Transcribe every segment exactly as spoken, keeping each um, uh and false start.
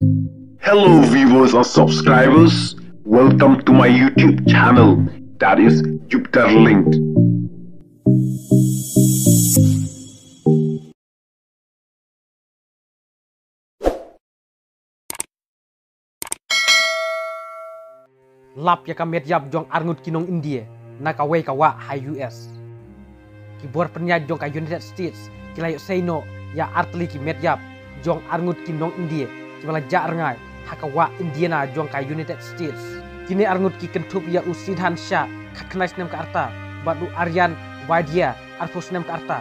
Hello viewers and subscribers, welcome to my YouTube channel, that is Jupiter Linked. Lap ïa ka met ïap jong arngut ki nong India na kawei ka wah ha U S. Ki bor pynïaid jong ka United States ki la ïoh sei noh ïa artylli ki met ïap jong arngut ki nong India kiba la jah rngai ha ka wah Indiana jong ka United States. Kine arngut ki kynthup ïa u Siddhant Shah, khatkhyndai snem ka rta, bad u Aryan Vaidya, arphew snem ka rta.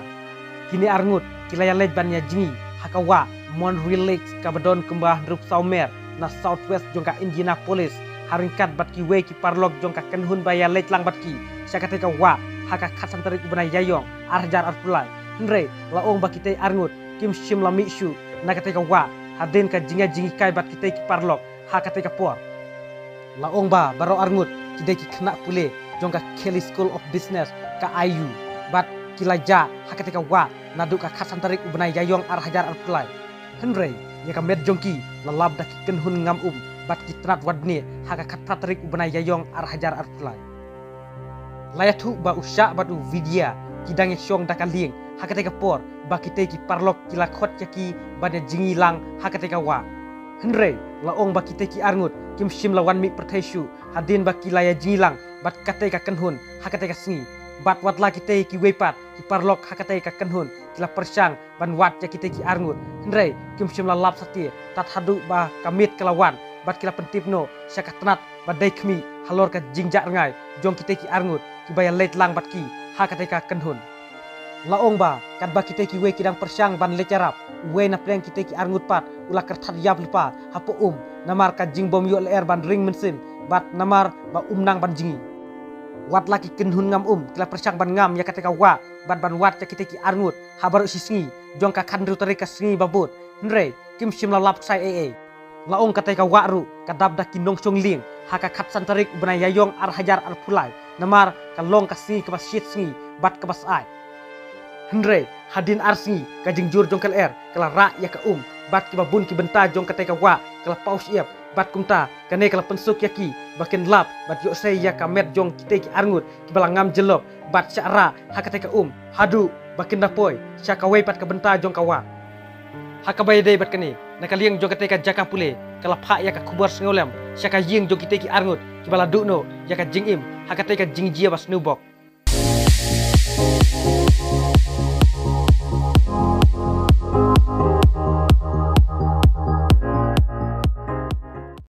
Kine arngut ki la ïaleit ban ïajngi ha ka wah Monroe Lakes kaba don kumba hynriewphew saw mer na southwest jong ka Indianapolis, ha ryngkat bad kiwei ki paralok jong ka kynhun ba ïaleit lang bad ki sha katei ka wah ha ka khatsan tarik u bnai Ïaïong ar hajar arphew lai. Hynrei la ong ba kitei arngut kim shym la mih shuh na katei ka wah hadien ka jingïajngi kai bad kitei ki paralok ha katei ka por. La ong ba baroh arngut ki dei ki khynnah pule jong ka Kelley School of Business, ka I U, bad ki la jah ha katei ka wah naduh ka khatsan tarik u bnai Ïaïong ar hajar arphew lai. Hynrei ïa ka met jong ki la lap da ki kynhun ngam um bad ki tnat wad ne ha ka khatphra tarik u bnai Ïaïong ar hajar arphew lai. La ïathuh ba u Shah bad u Vaidya ki dang ïashong da ka lieng ha katei ka por ba kitei ki paralok ki la khot ïa ki ban ïajngi lang ha katei ka wah. Hynrei la ong ba kitei ki arngut kim shym la wan mih pyrthei shuh hadien ba ki la ïajngi lang bad katei ka kynhun ha katei ka sngi. Bad watla kitei kiwei pat ki paralok ha katei ka kynhun ki la pyrshang ban wad ïa kitei ki arngut, hynrei kim shym la lap satia tad haduh ba ka miet ka la wan bad ki la pyntip noh sha ka tnat ba dei khmih halor ka jingjah rngai jong kitei ki arngut kiba ïaleit lang bad ki ha katei ka kynhun. La ong ba katba kitei kiwei ki dang pyrshang ban leit ïarap, uwei na pdeng kitei ki arngut pat u la kyrthat ïap lypa hapoh um namar ka jingbym ïoh lyer ban ring mynsiem bad namar ba um nang ban jngi. Watla ki kynhun ngam um ki la pyrshang ban ngam ïa katei ka wah bad ban wad ïa kitei ki arngut ha baroh shi sngi jong ka khathynriew tarik ka sngi ba bud, hynrei kim shym la lap ksai ei ei. La ong katei ka wah ruh ka dap da ki nongshong lieng ha ka khatsan tarik u bnai Ïaïong ar hajar arphew lai namar ka long ka sngi kaba shit sngi bad kaba syaid. Hynrei hadien ar sngi ka jingjur jong ka lyer ka la rah ïa ka um bad kiba bun ki bynta jong katei ka wah ka la paw shyiap bad kumta kane ka la pynsuk ïa ki ba kin lap bad ïoh sei ïa ka met jong kitei ki arngut kiba la ngam jyllop bad shah rah ha katei ka um haduh ba kin da poi sha kawei pat ka bynta jong ka wah. Ha kaba ïadei bad kane, na ka liang jong katei ka jaka pule ka la phah ïa ka khubor sngewlem sha ka ïing jong kitei ki arngut kiba la duh noh ïa ka jingim ha katei ka jingjia ba sniewbok.